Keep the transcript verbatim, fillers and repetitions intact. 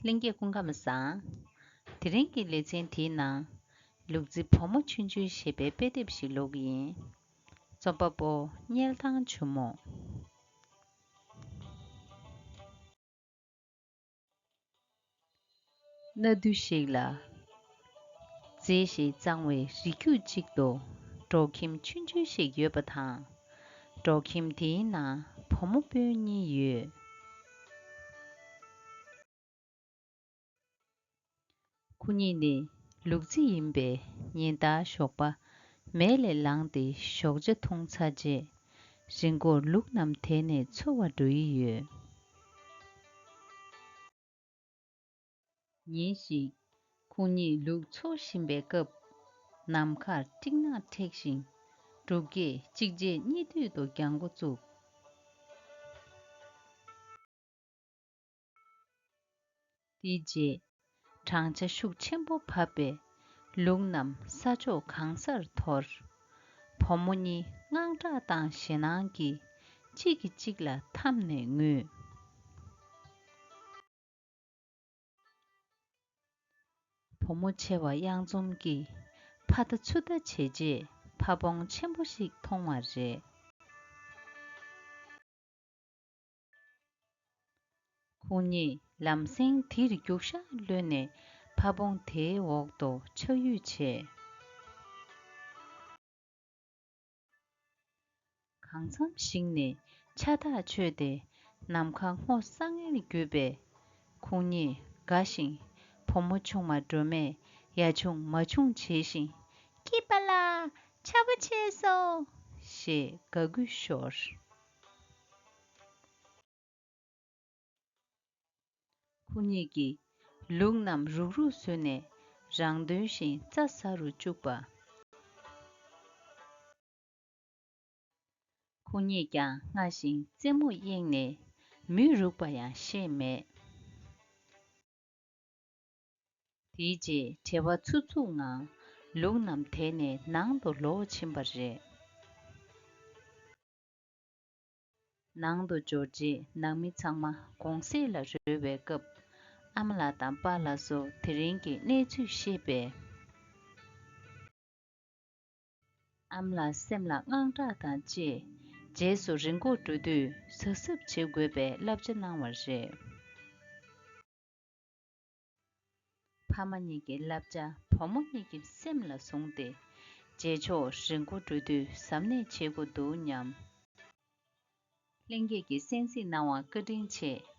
ལྷན་རྒྱས་སྐུ་ཁམས་བཟང་། དེ་རིང་གི་ལེ་ཚན་དེའི་ནང་། ལུག་རྫི་བུ་མོ་ཆུང་ཆུང་ཞེས་པའི་དཔེ་དེབ་ཞིག་ཀློག་གི་ཡིན། རྩོམ་པ་པོ་གཉལ་ཐང་ཆུ་མོ། གནའ་དུས་ཤིག་ལ། མཛེས་ཤིང་གཙང་བའི་རི་རྒྱུད་ཅིག་ཏུ་འབྲོག་ཁྱིམ་ཆུང་ཆུང་ཞིག་ཡོད་པ་དང་། འབྲོག་ཁྱིམ་དེའི་ནང་བུ་མོ་སྤུན་གཉིས་ཡོད། ཁོ་གཉིས་ནི་ལུག་རྫི་ཡིན་པས། ཉིན་ལྟར་ཞོགས་པ་མལ་ལས་ལངས་ཏེ་ཞོགས་ཇ་འཐུང་ཚར་རྗེས། རི་མགོར་ལུག་རྣམས་དེད་ནས་འཚོ་བར་འགྲོ་ཡི་ཡོད། ཉིན་ཞིག་ཁོ་གཉིས་ལུག་འཚོ་བཞིན་པའི་སྐབས། ནམ་མཁར་སྤྲིན་ནག་འཁྲིགས་ཤིང་། འབྲུག་སྐད་གཅིག་རྗེས་གཉིས་མཐུད་དུ་གྱང་གོ་བཙུགས། དེའི་རྗེས། སྦྲང་ཆར་ཤུགས་ཆེན་པོ་བབས་པས། ལུག་རྣམས་ས་ཕྱོགས་གང་སར་འཐོར། བུ་མོ་གཉིས་དངངས་སྐྲག་དང་ཞེད་སྣང་གིས་གཅིག་གིས་གཅིག་ལ་འཐམས་ནས་ངུས། བུ་མོ་ཆེ་བ་གཡང་འཛོམས་ཀྱིས་ཕ་མཐའ་ཚུར་ལྟ་བྱས་རྗེས་ཕ་བོང་ཆེན་པོ་ཞིག་མཐོང་བ་རེད། ཁོང་གཉིས་ལམ་སེང་དེར་རྒྱུག་ཤར་གློད་ནས་ཕ་བོང་དེའི་འོག་ཏུ་ཆགས་ཡུལ་བྱས། གང་འཚམ་ཞིག་ནས་ཆར་ཐག་ཆོད་དེ་ནམ་མཁའ་སྔོ་སངས་ངེར་གྱུར་པས། ཁོང་གཉིས་དགའ་ཞིང་བུ་མོ་ཆུང་མ་སྒྲོལ་མས་ཡ་ཆུང་མ་ཆུང་བྱས་ཤིང་། སྐྱིད་པ་ལ་ཆར་པ་ཆད་སོང་ཞེས་དགའ་གུས་ཤོར། ཁོ་གཉིས་ཀྱིས་ལུག་རྣམས་རུག་རུག་བཟོས་ནས་རང་དོན་བཞིན་རྩྭ་ཟ་རུ་བཅུག་པ། ཁོ་གཉིས་ཀྱང་སྔར་བཞིན་རྩེད་མོ་གཡེང་ནས་མུན་རུག་པ་ཡང་ཤེས་མེད། དེའི་རྗེས་བྲེལ་བ་འཚུབ་འཚུབ་ངང་ལུག་རྣམས་དེད་ནས་ནང་དུ་ལོག་ཕྱིན་པ་རེད། ནང་དུ་འབྱོར་རྗེས་ནང་མི་ཚང་མ་དགོང་ཟས་ལ་རོལ་བའི་སྐབས། ཨ་མ་ལགས་དང་པཱ་ལགས་སུ་དེ་རིང་གི་གནས་ཚུལ་བཤད་པས། ཨ་མ་ལགས་སེམས་ལ་དངངས་སྐྲག་དང་བཅས། རྗེས་སུ་རི་མགོར་འགྲོ་དུས་གཟབ་གཟབ་བྱེད་དགོས་པའི་བསླབ་བྱ་གནང་བ་རེད། ཕ་མ་གཉིས་ཀྱི་བསླབ་བྱ་བུ་མོ་གཉིས་ཀྱི་སེམས་ལ་བཟུང་སྟེ། རྗེས་ཕྱོགས་རི་མགོ་འགྲོ་དུས་གཟབ་ནན་བྱེད་དགོས་འདུག་སྙམ། ལྷན་རྒྱས་ཀྱིས་གསན་གཟིགས་གནང་བར་བཀའ་དྲིན་ཆེ།